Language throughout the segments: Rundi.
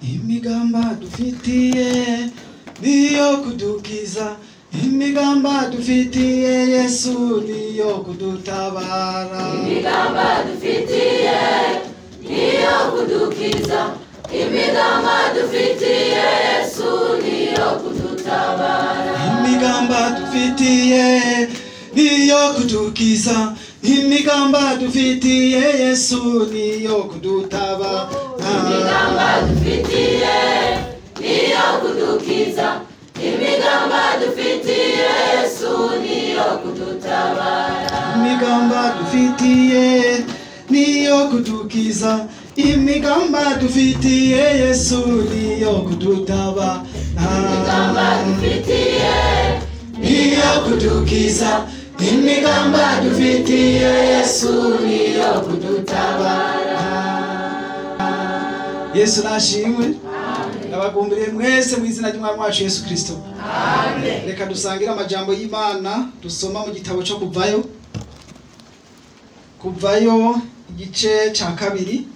Imigamba dufitiye niyo kudukiza, imigamba dufitiye Yesu niyo kudutabara. Imigamba dufitiye niyo kudukiza, imigamba dufitiye Yesu niyo kudutabara. Imigamba dufitiye niyo kudukiza, imigamba dufitiye Yesu niyo kudutabara. Imigamba dufitiye niyo kudukiza, imigamba dufitiye Yesu niyo kudutabara. Imigamba dufitiye niyo kudukiza, imigamba dufitiye Yesu niyo kudutabara. Imigamba dufitiye niyo kudukiza, imigamba dufitiye Yesu niyo kudutabara. Yesu nashimwe. Ndabagumbiriye mwese mu izina ry'Umwami wacu Yesu Kristo. Amen. Reka dusangire amajambo y'Imana dusoma mu gitabo cyo Kuvayo. Kuvayo igice ca kabiri,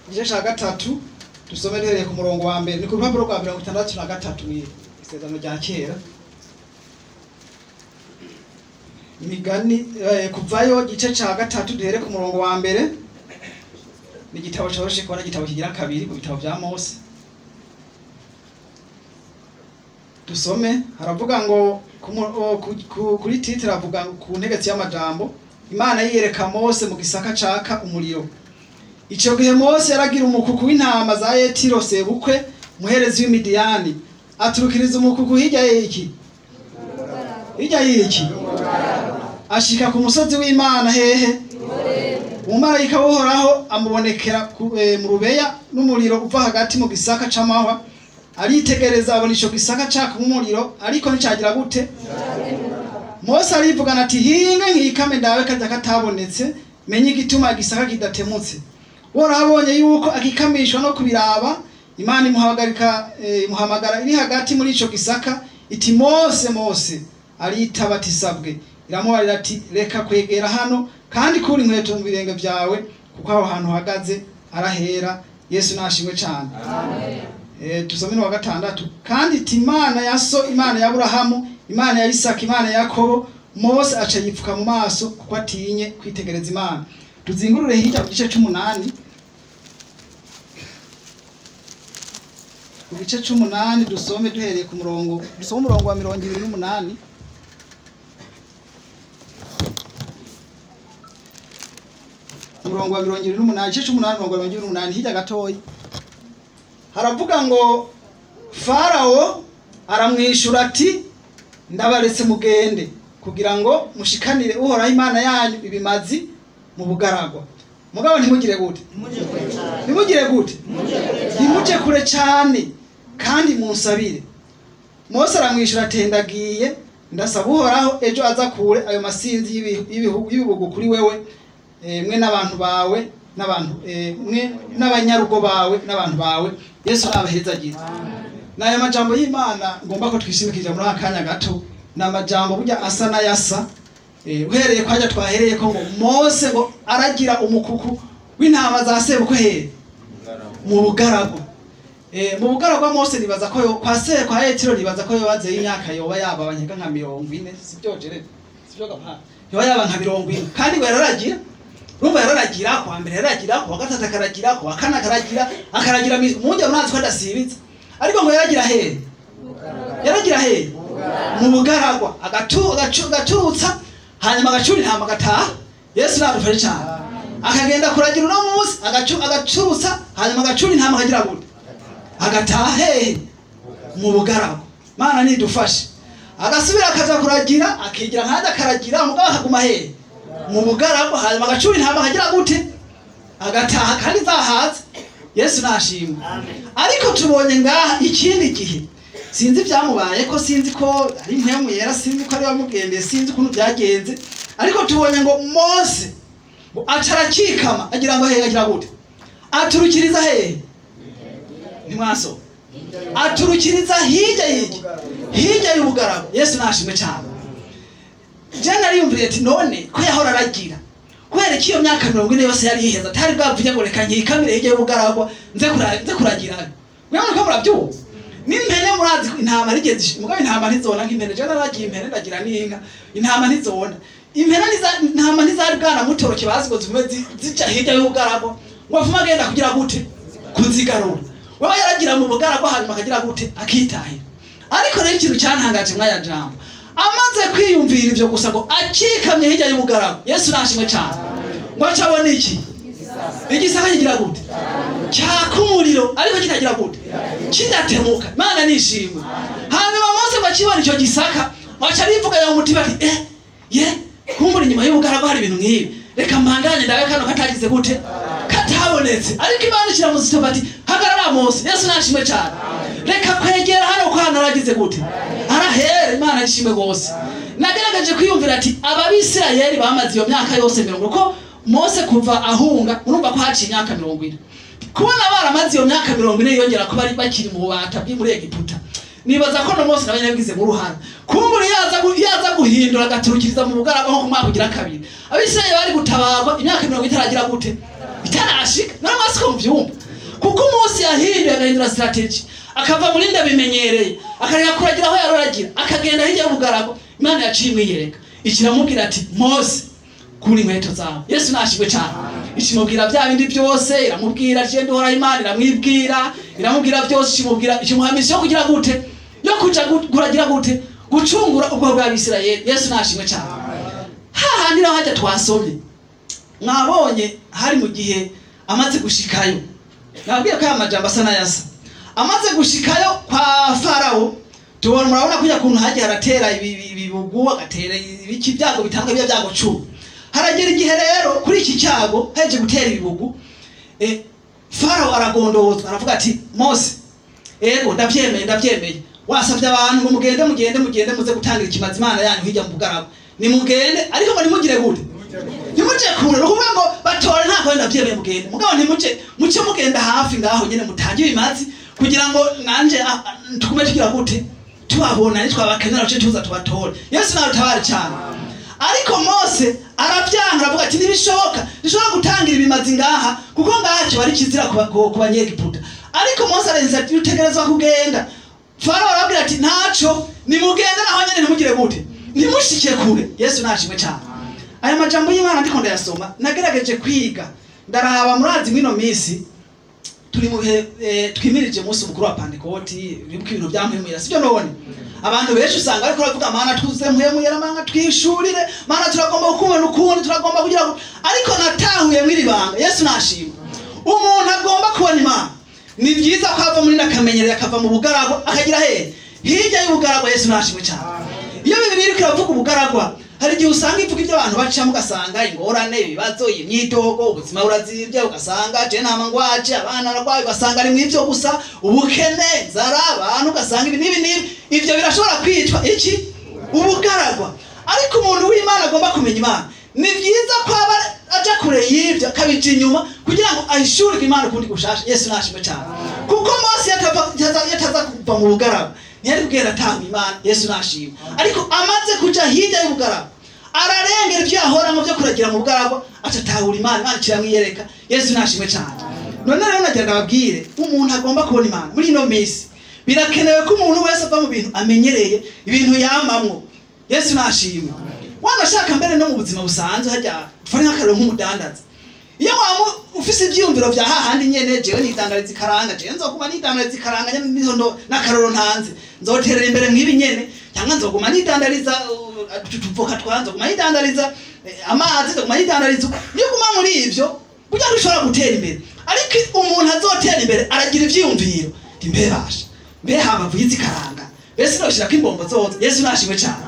igice ca gatatu, dusome duhereye ku murongo wa mbere. Ni ku rupapuro rwa 63 mu Isezerano rya Kera. Imigani Kuvayo igice ca gatatu duhere ku murongo wa mbere. Ni igitabo coroshe kubona, igitabo kigira kabiri mu bitabo vya Mose. Dusome, haravuga ngo kuri titre avuga ku ntegetsi y'amajambo, Imana yiyereka Mose mu gisaka caka umuriro. Ico gihe Mose yaragira umukuku w'intama za Yetiro sebukwe, muherezi w'Imidiyani, aturukiriza umukuku hirya y'iki? Hirya y'iki? Ashika ku musozi w'Imana hehe? Umumarayika w'Uhoraho amubonekera mu rubeya n'umuriro uva hagati mu gisaka c'amahwa. Aritegereza abona ico gisaka caka umuriro, ariko nticagira gute? Mose arivugana ati hinga nkikame ndawe kajya katabonetse, menye igituma igisaka kidatemutse. Uhoraho abonye yuko akikamishwa no kubiraba, Imana imuhamagara iri hagati muri ico gisaka iti Mose, Mose. Aritaba ati sabwe. Iramubarira ati reka kwegera hano, kandi kuri inkweto mu birenge vyawe, kuko aho hantu uhagaze arahera. Yesu nashimwe cane. Amen. Tusome wa gatandatu. Kandi iti Imana ya so, Imana ya Aburahamu, Imana ya Isaka, Imana ya Yakobo. Mose aca yipfuka mu maso kuko atinye kwitegereza Imana. Tuzingurure hirya ku gice c'umunani. Ku gice c'umunani dusome duhereye ku murongo, dusome umurongo wa 28. Umurongo wa 28, igice c'umunani, umurongo wa 28 hirya gatoyi. Haravuga ngo Farao aramwishura ati ndabaretse mugende kugira ngo mushikanire Uhoraho Imana yanyu ibimazi mu bugaragwa. Mugabo ntimugire gute? Ntimugire gute? Ntimuje kure cyane kandi munsabire. Mose aramwishura ati ndagiye, ndasaba Uhoraho ejo aza kure ayo masinzi y'ibihugu kuri wewe, mwe n'abantu bawe n'abantu mwe n'abanyarugo bawe n'abantu bawe. Yesu nabahezagize. Nayo majambo y'Imana ngomba ko twishimikije muri akanya gato, na majambo burya asa n'ayasa. Uhereye kwaja twahereye ko ngo Mose ngo aragira umukuku w'intama za sebukwe hehe? Mu bugaragwa. Mu bugaragwa Mose nibaza ko kwa se kwa Yetiro nibaza ko yobaze imyaka yoba yaba abanyega nka 40, sibyo jere, sibyo gapa, yoba yaba nka 40, kandi ngo yararagira. Urumva yararagira kwa mbere, yararagira kwa gatatu, akaragira kwa kane, akaragira mujya mwanzi ko adasibitse. Ariko ngo yaragira hehe? Yaragira hehe? Mu bugaragwa. Agaturutsa hanyuma agacura intama agataha. Yesu nadufashe cyane. Akagenda kuragira uno munsi, agaturutsa hanyuma agacura intama akagira gute? Agataha hehe? Mu bugaragwa. Mana nidufashe. Agasubira akaza kuragira, akigira nk'aza akaragira, mugabo akaguma hehe? Mu bugaragwa. Hanyuma agacura intama akagira gute? Agataha kandi zahaze. Yesu nashimwe. Ariko tubonye ngaha ikindi gihe, sinzi byamubaye ko, sinzi ko ari impwemu yera, sinzi ko ari wamugendeye, sinzi ukuntu byagenze, ariko tubonye ngo Mose ngo acarakikama agira ngo hehe, agira gute? Aturukiriza hehe? Nimwaso aturukiriza hirya y'iki? Hirya y'ubugaragwa. Yesu nashimwe cyane. Je nariyumviriye ati none ko yahora aragira, Kubera ko iyo myaka 40 yose yari iheza atari bwavuye ngo reka nkikamire hirya y'ubugaragwa nze kuragira. Mwabona ko murabyumva? N'impene murazi intama rigeze mugabo intama ntizona nk'impene. Je naragiye impene ndagira n'inka, intama ntizona. Impene intama ntizari bwanamutoroke bazi ngo zivume zica hirya y'ubugaragwa ngo avume agenda kugira gute kuzigarura. Waba yaragira mu bugaragwa hanyuma akagira gute akitahira. Ariko rero ikintu cyantangaje mwaya jambo, amaze kwiyumvira ivyo gusa ngo akikamye hirya y'ubugaragwa. Yesu nashimwe cyane. Ngo acabona iki? Igisaka kigira gute? Cyaka umuriro ariko kitagira gute? Kidatemuka. Imana nishimwe. Hanyuma Mose ngo akibona icyo gisaka aca arivuga mu mutima ati ye kumbura inyuma y'ubugaragwa hari ibintu nk'ibi, reka mpanganye ndabe kano katagize gute katabonetse. Ariko Imana ishyira mu zitoba ati hagarara Mose. Yesu nashimwe cyane. Reka kwegera hano ko hano aragize gute arahere. Imana ishimwe gose. Nagaragaje kwiyumvira ati ababisirayeli bamaze iyo myaka yose 40 ko Mose kuva ahunga urumva ko haciye imyaka 40. Kubona baramaze iyo myaka 40 yongera ko bari bakiri mu bubata bw'i muri Egiputa, nibaza ko no Mose nawe yabigize mu ruhara. Kumbura yaza guhindura agaturukiriza mu bugaragwa nko kumwaka ugira kabiri, abisirayeli bari gutabarwa imyaka 40 itaragira gute itarashika. Nari mwasi ko muvyumva, kuko Mose yahinduye agahindura strategy, akava muri ndabimenyereye akareka kuragira aho yaroragira akagenda hirya y'ubugaragwa. Imana yaciye imwiyereka ikiramubwira ati Mose kuri inkweto zawe. Yesu nashimwe cyane. Ikimubwira bya bindi byose, iramubwira je ndora Imana, iramwibwira, iramubwira byose, ikimubwira ikimuhamisha yo kugira gute yo kuja kuragira gute gucungura ubwo bwa Bisirayeli. Yesu nashimwe cyane. Hahandi naho hajya twasomye mwabonye hari mu gihe amaze gushikayo, nababwiye ko aya majambo asa n'ayasa. Amaze gushikayo kwa Farao tubona murabona kujya kuntu hagiye haratera ibibugu agatera ibiki byago bitanga bya byago 10. Haragera igihe rero kuri iki cyago haje gutera ibibugu, Farao aragondozwa aravuga ati Mose ego ndabyemeye wasavye abantu ngo mugende muze gutangira ikimazi Imana yanyu hirya mu bugaragwa, nimugende ariko ngo nimugire gute nimuje kure. Rukuvuga ngo batore nta ko ndabyemeye mugende, mugabo ntimuje muce mugenda hafi ngaho nyene mutangiye ibimazi kugira ngo nanje tukume tugira gute tubabona nitwabakenera cyo tuza tubatore. Yesu nawe tabare cyane. Ariko Mose arabyanga aravuga ati ntibishoboka, nishobora gutangira ibimazi ngaha kuko ngaha bari kizira ku banyegiputa. Ariko Mose arenza ati utegerezwa kugenda. Farao arabwira ati ntaco nimugende naho nyene ntimugire gute ntimushike kure. Yesu nashimwe cyane. Aya majambo y'Imana ndiko ndayasoma nagerageje kwiga ndaraba murazi mwino misi turi mu bihe twimirije umunsi mukuru wa Pentecote, bibuka ibintu byampemuyera sibyo none abantu benshi usanga ariko baravuga mana tuze mpemuyera, mana twishurire, mana turagomba kubona ukundi, turagomba kugira. Ariko natahuye mwiri banga. Yesu nashimwe. Umuntu agomba kubona Imana ni byiza ko ava muri nakamenyereye akava mu bugaragwa akagira he hirya y'ubugaragwa. Yesu nashimwe cyane. Iyo Bibiliya iriko iravuga ubugaragwa hari igihe usanga ivuga ibyo abantu bacamo ugasanga ingorane, ibibazo, imyidogo, ubuzima burazibye, ugasanga je nama ngwaje, abana barwaye, ugasanga ari mw'ivyo gusa, ubukene, inzara, abantu ugasanga ibi n'ibi n'ibi. Ivyo birashobora kwitwa iki? Ubugaragwa. Ariko umuntu w'Imana agomba kumenya Imana ni byiza ko aba aja kure y'ivyo akabija inyuma kugira ngo ahishurirwe Imana ukundi gushasha. Yesu nashimwe cyane. Kuko Mose yataza kuva mu bugaragwa ntiyari kugenda atanga Imana. Yesu nashimwe. Ariko amaze kuja hirya y'ubugaragwa ararengera ibyo yahoramo byo kuragira mu bugaragwa atatahura Imana, Imana ikiramwiyereka. Yesu nashimwe cyane. None rero nagira ndababwire umuntu agomba kubona Imana muri ino minsi birakenewe ko umuntu wese ava mu bintu amenyereye, ibintu yamamwo. Yesu nashimwe. Wanashaka mbere no mu buzima busanzwe hajya tufare nk'akarero nk'umudandaza, iyo wamu ufise ivyiyumviro vya hahandi nyene jewe nidandariza ikaranga, jewe nzoguma nidandariza ikaranga nyene nizo n'akaroro ntanze nzoterera imbere mw'ibi nyene, cyangwa nzoguma nidandariza tuvoka twanze, nzoguma nidandariza amazi, nzoguma nidandariza. Iyo guma muri ivyo burya ntushobora gutera imbere. Ariko umuntu azotera imbere aragira ivyiyumviro nti mbe basha mbe habavu y'izikaranga mbese noshirako imbombo zoza. Yesu nashimwe cyane.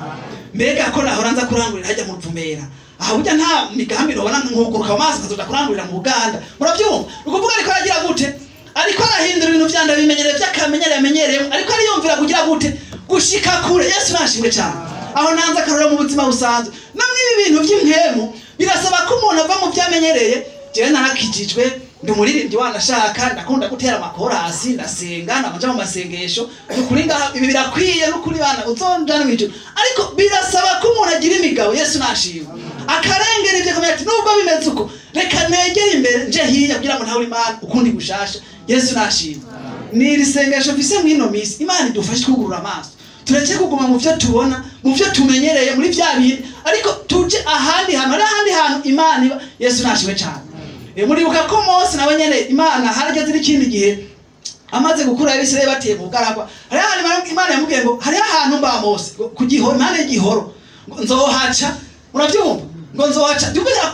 Mbega ko nahora nza kurangurira hajya mu Ruvumera, aha burya nta migambi nobona nkuguruka mu mazi nkazoja kurangurira mu Buganda. Murabyumva? Ukuvuga ariko aragira gute? Ariko arahindura ibintu vyanda bimenyereye vy'akamenyere yamenyereyemo, ariko ariyumvira kugira gute gushika kure. Yesu nashimwe cyane. Aho nanze akarora mu buzima busanzwe no mw'ibi bintu by'impemu birasaba ko umuntu ava mu vyamenyereye. Jewe narakijijwe ndi umuririmbyi wanashaka, ndakunda gutera amakorasi, ndasenga, namaja mu masengesho, nukuri ngaha ibi birakwiye, nukuri bana uzonjana mw'ijuru. Ariko birasaba ko umuntu agira imigabo. Yesu nashimwe. Akarengera ibyo akamenya ati nubwo bimeze uko, reka negere imbere nje hirya kugira ngo ntahure Imana ukundi gushasha. Yesu nashimwe. Ni iri sengesho mfise mw'ino misi, Imana idufashe twugurura amaso, tureke kuguma mu byo tubona, mu byo tumenyereye, muri bya bintu, ariko tuje ahandi hantu, hari ahandi hantu Imana iba. Yesu nashimwe cyane. Muribuka ko Mose nawe nyene Imana harageze n'ikindi gihe amaze gukura Abisirayeli bateye mu bugaragwa, hariho ahantu Imana yamubwiye ngo hariho ahantu mba Mose, ngo ku gihoro, impande y'igihoro, ngo nzohaca. Murabyumva? Ngo nzohaca.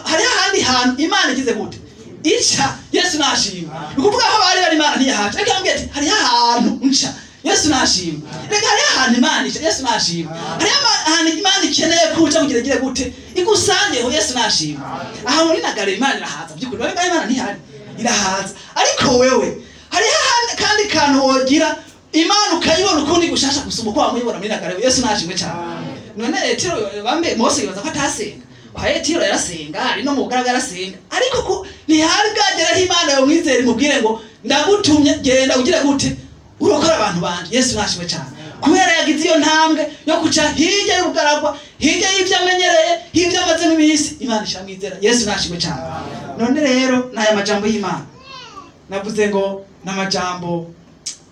Hariho ahandi hantu Imana igize gute? Ica. Yesu nashimwe. Ni ukuvuga aho bari bari Imana ntiyahaca, ariko yamubwiye ati hariho ahantu nca. Yesu nashimwe. Reka hariho ahantu Imana ica. Yesu nashimwe. Hariho ahantu Imana ikeneye kuca kugira igire gute? Igusangeho. Yesu nashimwe. Aha muri Nagare Imana irahaza by'ukuri, ariko Imana ntihari, irahaza. Ariko wewe hariho ahandi kandi kantu wogira Imana ukayibona ukundi gushasha gusumba uko wamuyibona muri Nagare. Yesu nashimwe cyane. None Etiro bambe Mose yibaza ko atasenga, kwa Etiro yarasenga, ari no mu bugaragara yarasenga, ariko ko ntihari bwageraho Imana yomwizera imubwire ngo ndagutumye, genda ugire gute? Urokora abantu banje. Yesu nashimwe cyane. Kubera yagize iyo ntambwe yo kuca hirya y'ubugaragwa, hirya y'ibyo amenyereye, hirya amazemo iminsi, Imana ishamwizera. Yesu nashimwe cyane. None rero n'aya majambo y'Imana navuze ngo n'amajambo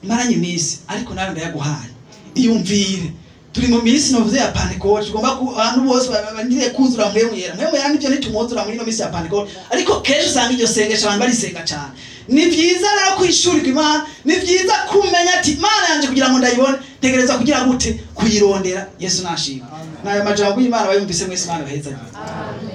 maranye iminsi, ariko nawe ndayaguhaye, iyumvire. Turi mu minsi navuze ya Pentecote, tugomba abantu bose bagire kuzura Mpwemu Yera. Mpwemu Yera nibyo nitumwuzura muri ino minsi ya Pentecote, ariko kenshi usanga iryo sengesho abantu barisenga cyane. Ni byiza rero kwishurirwa Imana, ni byiza kumenya ati Imana yanje kugira ngo ndayibone ntegereza kugira gute? Kuyirondera. Yesu nashimwe. N'aya majambo y'Imana bayumvise mwese, Imana bahezanye.